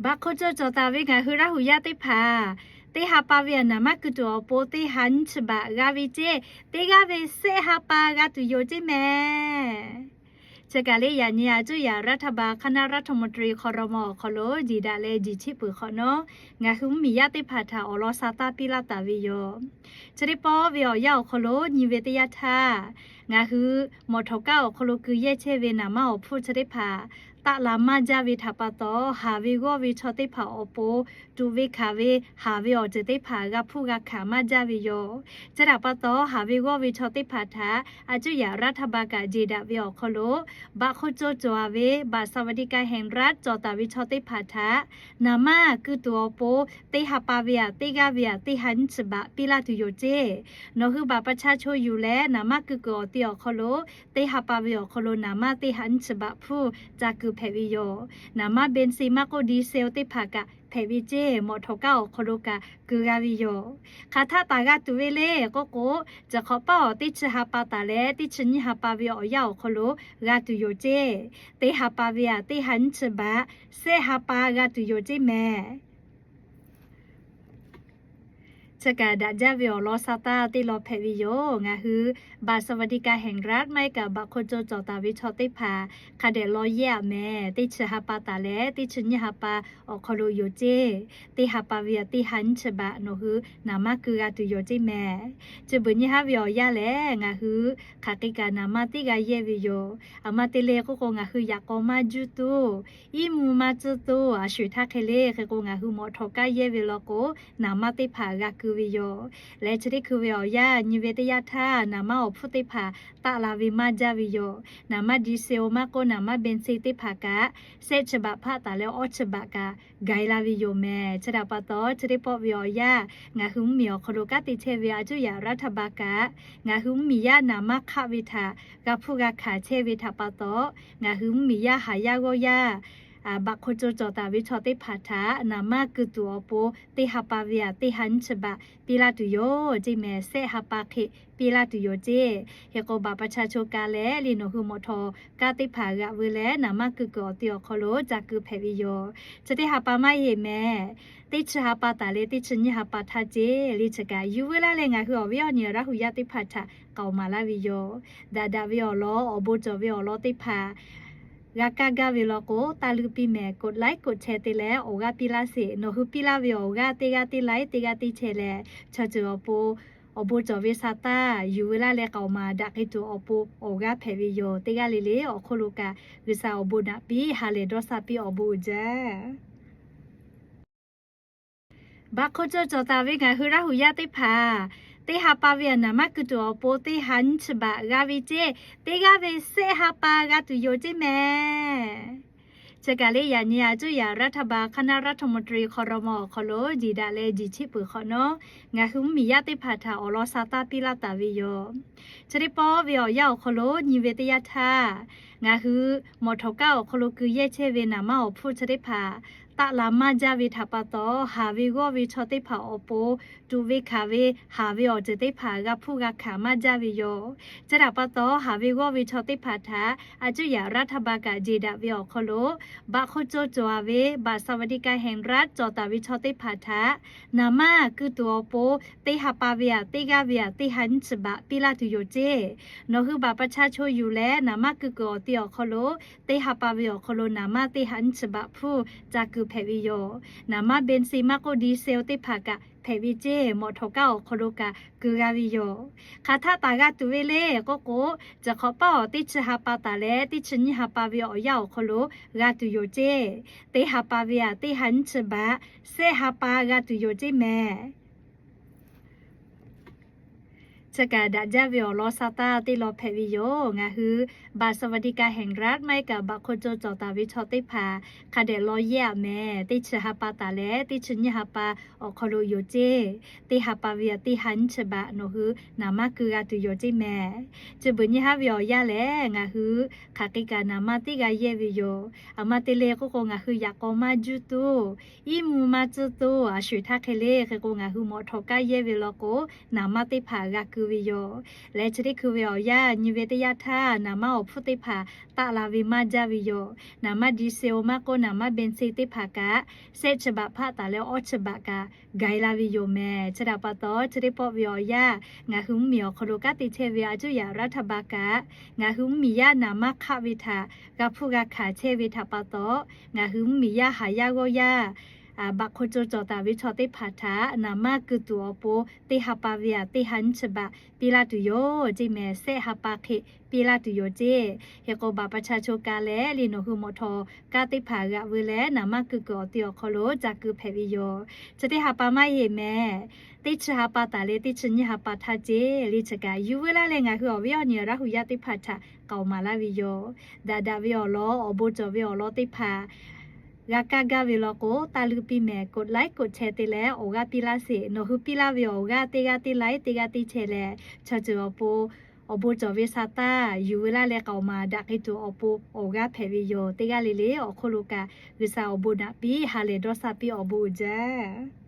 Baꞈ hk'o caw cawˬ taˍ ve ngaˬ hui Laˇ huˍ yaˇ teˇ hpaˍ, teˇ ha pa ve aꞈ naˍ manˇ keu tuˬ awˬ pon teˇ ha nyiˇ chi baꞈ g'a ve ceˇ. Teˇ g'aˇ ve shehˆ ha pa g'a tuˬ yoˬ ceˇ mehˍ. Chi kaˬ le yaꞈ nyi aˬ cuˇ yaꞈ รัฐบาล คณะรัฐมนตรี ครม. awˬ hk'aw lo jiˬ daꞈ leh jiˬ chiˆ peuˬ hk'awꞈ nawˉ, ngaˬ hui mvuhˇmiˬ yaˇ teˇ hpaˍ htaꞈ awˬ lawn sha taˇ piˇ laˇ taˍ ve yoˬ. Chi teˇ pawˆ ve awˬ yanˇ awˬ hk'aw lo nyi ve teˇ yanˇ htaˇ, ngaˬ hui mawꞈ htawꞈ kaˉ awˬ hk'aw lo keu yehˇ chehˇ ve naˍ manˇ awˬ hpfuhˇ chi teˇ hpaˍ taˆ la maˇ jaˇ ve htaꞈ pa taw, haˍ ve g'awˇ ve chaw teˇ hpaˍ awˬ pon tuꞈ ve hkanˍ ve haˍ ve awˬ ceuˬ teˇ hpaˍ g'a hpuˇ g'a hkanˍ maˇ jaˇ ve yoˬ. Chi htaꞈ pa taw, haˍ ve g'awˇ ve chaw teˇ hpaˍ htaꞈ aˬ cuˇ yaꞈ รัฐบาล kaꞈ jeˬ daꞈ ve awˬ hk'aw lo, baꞈ hk'o caw cawˬ a ve บัตรสวัสดิการแห่งรัฐ cawˬ taˍ ve chaw teˇ hpaˍ htaꞈ naˍ manˇ keu tuˬ awˬ pon teˇ ha pa ve aꞈ teˇ g'aˇ ve aꞈ teˇ ha nyiˇ chi baꞈ piˇ laˇ tuˬ yoˬ ceˇ. Nawˬ hui บัตรประชาชน yuˬ leh naˍ manˇ keu kuiˬ awˬ ti awˬ hk'aw lo, teˇ ha pa ve awˬ hk'aw lo naˍ manˇ teˇ ha nyiˇ chi baꞈ hpuˇ ca keu hpehꞈ ve yoˬ. Naˍ manˇ เบนซิน maˇ k'oˆ ดีเซล teˇ hpaˍ kaꞈ hpehꞈ ve ceˇ. Mawꞈ htawꞈ kaˉ awˬ hk'aw lo kaꞈ keu g'a ve yoˬ. Hk'aˬ htaˆ taˍ g'a tuˬ ve le k'oˆ k'o, chi hk'awꞈ paˇ awˬ teˇ chi ha pa taˍ leh teˇ chi nyiˇ ha pa ve awˬ yanˇ awˬ hk'aw lo g'a tuˬ yoˬ ceˇ. Teˇ ha pa ve aꞈ teˇ ha nyiˇ chi baꞈ, shehˆ ha pa g'a tuˬ yoˬ ceˇ mehˍ. Chi kaꞈ daꞈ jaˇ ve awˬ lawn sha taˇ teˇ lawn hpehꞈ ve yoˬ. Ngaˬ hui บัตรสวัสดิการแห่งรัฐ maˇ heˆ kaꞈ baꞈ hk'o caw cawˬ taˍ ve chaw teˇ hpaˍ hk'a dehꞈ law yehˇ aꞈ mehˍ. Teˇ chi ha pa taˍ leh teˇ chi nyiˇ ha pa awˬ hk'aw lo yoˬ ceˇ. Teˇ ha pa ve aꞈ teˇ ha nyiˇ chi baꞈ nawˬ hui naˍ manˇ keu g'a tuˬ yoˬ ceˇ mehˍ. Chi beuꞈ nyi haˉ ve awˬ yanˇ lehˬ, ngaˬ hui hk'aˬ hk'e kaꞈ naˍ manˇ teˇ g'aˇ yehˇ ve yoˬ. Aˬ ma te le k'oˆ k'o, ngaˬ hui yaꞈ k'aw maˇ juˇ tuˬ, iˉ mvuh maˇ tcuhˇ tuˬ, a sho eˬ htaˇ hk'e le hk'e k'o, ngaˬ hui mawꞈ htawꞈ kaˉ yehˇ ve law k'o, naˍ manˇ teˇ hpaˍ g'a keu ve yoˬ. Leh chi teˇ hkui ve awˬ yanˇ nyi ve teˇ yanˇ htaˇ, naˍ manˇ awˬ hpfuhˇ teˇ hpaˍ taˆ la ve maˇ jaˇ ve yoˬ. Naˍ manˇ ดีเซล maˇ k'oˆ naˍ manˇ เบนซิน teˇ hpaˍ kaꞈ, shehˆ chi baꞈ hpaˆ taˍ leh awˇ chi baꞈ kaꞈ gaiˬ la ve yoˬ mehˍ. Chi htaꞈ pa taw, chi teˇ pawˆ ve awˬ yanˇ ngaˬ hui mvuhˇmiˬ awˬ hk'aw lo kanˉ te chehˇ ve aˬ cuˇ yaꞈ รัฐบาล kaꞈ, ngaˬ hui mvuhˇmiˬ yaˇ naˍ manˇ hk'aˆ ve htaꞈ g'a hpuˇ g'a hkanˍ chehˇ ve htaꞈ pa taw, ngaˬ hui mvuhˇmiˬ yaˇ haˍ yaˇ g'awˇ yaˇ, baꞈ hk'o caw cawˬ taˍ ve chaw teˇ hpaˍ htaꞈ naˍ manˇ keu tuˬ awˬ pon teˇ ha pa ve aꞈ teˇ ha nyiˇ chi baꞈ piˇ laˇ tuˬ yoˬ ceˇ mehˍ. Shehˆ ha pa hk'e piˇ laˇ tuˬ yoˬ ceˇ. Hk'e k'o, บัตรประชาชน kaꞈ leh le nawˬ hui mawꞈ htawꞈ kaˉ teˇ hpaˍ g'aꞈ veu leh naˍ manˇ keu kuiˬ awˬ ti awˬ hk'aw lo ca keu hpehꞈ ve yoˬ. Chi teˇ ha pa maˇ heˆ mehˍ. Teˇ chi ha pa taˍ leh teˇ chi nyiˇ ha pa htaˇ ceˇ le chi kaꞈ yuˬ veu laˇ leh ngaˬ hui awˬ viˉ awˬ nyi Laˇ huˍ yaˇ teˇ hpaˍ htaꞈ k'aoˍ maˍ laˇ ve yoˬ. Daꞈ daꞈ ve awˬ lawn awˬ bon cawˬ ve awˬ lawn teˇ hpaˍ g'a kaˇ gaˇ ve law k'o, taˇ leuˆ piˇ mehˍ. กดไลค์ กดแชร์ te leh awˬ g'aˇ piˇ laˇ sheˍ. Nawˬ hui piˇ laˇ ve awˬ g'aˇ teˇ g'aˇ teˇ ไลค์ teˇ g'aˇ teˇ แชร์ leh, chaw ceuˬ awˬ pon awˬ bon cawˬ ve sha taˇ yuˬ veu laˇ leh k'aoˍ maˍ daꞈ k'ai tuˬ awˬ pon awˬ g'aˇ hpehꞈ ve yoˬ. Teˇ g'aˇ le le awˬ hk'oˆ lo kaꞈ G'uiˬsha awˬ bon naꞈ piˇ ha lehˬ dawˇ sha piˇ awˬ bon uiˍ jaˇ. Baꞈ hk'o caw cawˬ taˍ ve ngaˬ hui Laˇ huˍ yaˇ teˇ hpaˍ, teˇ ha pa ve aꞈ naˍ manˇ keu tuˬ awˬ pon teˇ ha nyiˇ chi baꞈ g'a ve ceˇ. Teˇ g'aˇ ve shehˆ ha pa g'a tuˬ yoˬ ceˇ mehˍ. Chi kaꞈ le yaꞈ nyi aˬ cuˇ yaꞈ รัฐบาล คณะรัฐมนตรี ครม. awˬ hk'aw lo jiˬ daꞈ leh jiˬ chiˆ peuˬ hk'awꞈ nawˉ, ngaˬ hui mvuhˇmiˬ yaˇ teˇ hpaˍ htaꞈ awˬ lawn sha taˇ piˇ laˇ taˍ ve yoˬ. Chi teˇ pawˆ ve awˬ yanˇ awˬ hk'aw lo nyi ve teˇ yanˇ htaˇ, ngaˬ hui mawꞈ htawꞈ kaˉ awˬ hk'aw lo keu yehˇ chehˇ ve naˍ manˇ awˬ hpfuhˇ chi teˇ hpaˍ taˆ la maˇ jaˇ ve htaꞈ pa taw, haˍ ve g'awˇ ve chaw teˇ hpaˍ awˬ pon tuꞈ ve hkanˍ ve haˍ ve awˬ ceuˬ teˇ hpaˍ g'a hpuˇ g'a hkanˍ maˇ jaˇ ve yoˬ. Chi htaꞈ pa taw, haˍ ve g'awˇ ve chaw teˇ hpaˍ htaꞈ aˬ cuˇ yaꞈ รัฐบาล kaꞈ jeˬ daꞈ ve awˬ hk'aw lo, baꞈ hk'o caw cawˬ a ve บัตรสวัสดิการแห่งรัฐ cawˬ taˍ ve chaw teˇ hpaˍ htaꞈ naˍ manˇ keu tuˬ awˬ pon teˇ ha pa ve aꞈ teˇ g'aˇ ve aꞈ teˇ ha nyiˇ chi baꞈ piˇ laˇ tuˬ yoˬ ceˇ. Nawˬ hui บัตรประชาชน yuˬ leh naˍ manˇ keu kuiˬ awˬ ti awˬ hk'aw lo, teˇ ha pa ve awˬ hk'aw lo naˍ manˇ teˇ ha nyiˇ chi baꞈ hpuˇ ca keu hpehꞈ ve yoˬ. Naˍ manˇ เบนซิน maˇ k'oˆ ดีเซล teˇ hpaˍ kaꞈ hpehꞈ ve ceˇ. Mawꞈ htawꞈ kaˉ awˬ hk'aw lo kaꞈ keu g'a ve yoˬ. Hk'aˬ htaˆ taˍ g'a tuˬ ve le k'oˆ k'o, chi hk'awꞈ paˇ awˬ teˇ chi ha pa taˍ leh teˇ chi nyiˇ ha pa ve awˬ yanˇ awˬ hk'aw lo g'a tuˬ yoˬ ceˇ. Teˇ ha pa ve aꞈ teˇ ha nyiˇ chi baꞈ, shehˆ ha pa g'a tuˬ yoˬ ceˇ mehˍ. Chi kaꞈ daꞈ jaˇ ve awˬ lawn sha taˇ teˇ lawn hpehꞈ ve yoˬ. Ngaˬ hui บัตรสวัสดิการแห่งรัฐ maˇ heˆ kaꞈ baꞈ hk'o caw cawˬ taˍ ve chaw teˇ hpaˍ hk'a dehꞈ law yehˇ aꞈ mehˍ. Teˇ chi ha pa taˍ leh teˇ chi nyiˇ ha pa awˬ hk'aw lo yoˬ ceˇ. Teˇ ha pa ve aꞈ teˇ ha nyiˇ chi baꞈ nawˬ hui naˍ manˇ keu g'a tuˬ yoˬ ceˇ mehˍ. Chi beuꞈ nyi haˉ ve awˬ yanˇ lehˬ, ngaˬ hui hk'aˬ hk'e kaꞈ naˍ manˇ teˇ g'aˇ yehˇ ve yoˬ. Aˬ ma te le k'oˆ k'o, ngaˬ hui yaꞈ k'aw maˇ juˇ tuˬ, iˉ mvuh maˇ tcuhˇ tuˬ, a sho eˬ htaˇ hk'e le hk'e k'o, ngaˬ hui mawꞈ htawꞈ kaˉ yehˇ ve law k'o, naˍ manˇ teˇ hpaˍ g'a keu ve yoˬ. Leh chi teˇ hkui ve awˬ yanˇ nyi ve teˇ yanˇ htaˇ, naˍ manˇ awˬ hpfuhˇ teˇ hpaˍ taˆ la ve maˇ jaˇ ve yoˬ. Naˍ manˇ diesel maˇ k'oˆ, naˍ manˇ benzin teˇ hpaˍ kaꞈ sehˆ chi baꞈ hpaˆ taˍ leh awˇ chi baꞈ kaꞈ gaiˬ la ve yoˬ mehˍ. Chi htaꞈ pa taw, chi teˇ pawˆ ve awˬ yanˇ ngaˬ hui mvuhˇmiˬ awˬ hk'aw lo kanˉ te chehˇ ve a cuˇ yaꞈ raˇ htaˇ ba kaꞈ, ngaˬ hui mvuhˇmiˬ yaˇ naˍ manˇ hk'aˆ ve htaꞈ g'a hpuˇ g'a hkanˍ chehˇ ve htaꞈ pa taw, ngaˬ hui mvuhˇmiˬ yaˇ haˍ yaˇ g'awˇ yaˇ baꞈ hk'aw co cawˬ taˍ ve chaw teˇ hpaˍ htaꞈ naˍ manˇ keu tuˬ awˬ pon teˇ ha pa ve aꞈ teˇ ha nyiˇ chi baꞈ piˇ laˇ tuˬ yoˬ ceˇ mehˍ. Sehˆ ha pa hk'e piˇ laˇ tuˬ yoˬ ceˇ. Hk'e k'o, baꞈ pa cha cho ka leh liꞈ nawˬ hui mawꞈ htawˍ kanˉ teˇ hpaˍ g'aꞈ veu leh naˍ manˇ keu kuiˬ awˬ te awˬ hk'aw lo ca keu hpehꞈ ve yoˬ. Chi teˇ ha pa maˇ heˆ mehˍ. Teˇ chi ha pa taˍ leh teˇ chi nyiˇ ha pa htaˇ ceˇ. Liꞈ chi kaꞈ yuˬ veu laˇ leh ngaˬ hui awˬ viˉ awˬ nyi Laˇ huˍ yaˇ teˇ hpaˍ htaꞈ k'aoˍ maˍ laˇ ve yoˬ. Daꞈ daꞈ ve awˬ lawn, awˬ bon cawˬ ve awˬ lawn teˇ hpaˍ g'a kaˇ gaˇ ve law k'o, taˇ luˇ piˇ mehˍ. กดไลค์ กดแชร์ te leh awˬ g'aˇ piˇ laˇ sheˍ. Nawˬ hui piˇ laˇ ve awˬ g'aˇ teˇ g'aˇ teˇ ไลค์ teˇ g'aˇ teˇ แชร์ lehˬ, chaw ceuˬ awˬ pon awˬ bon cawˬ ve sa taˇ yuˬ veu laˇ leh k'aoˍ maˍ daꞈ k'ai tuˬ awˬ pon awˬ g'aˇ hpehꞈ ve yoˬ. Teˇ g'aˇ le le awˬ hk'oˆ lo kaꞈ G'uiˬsha awˬ bon naꞈ piˇ ha lehˬ dawˇ sha piˇ awˬ bon uiˍ jaˇ.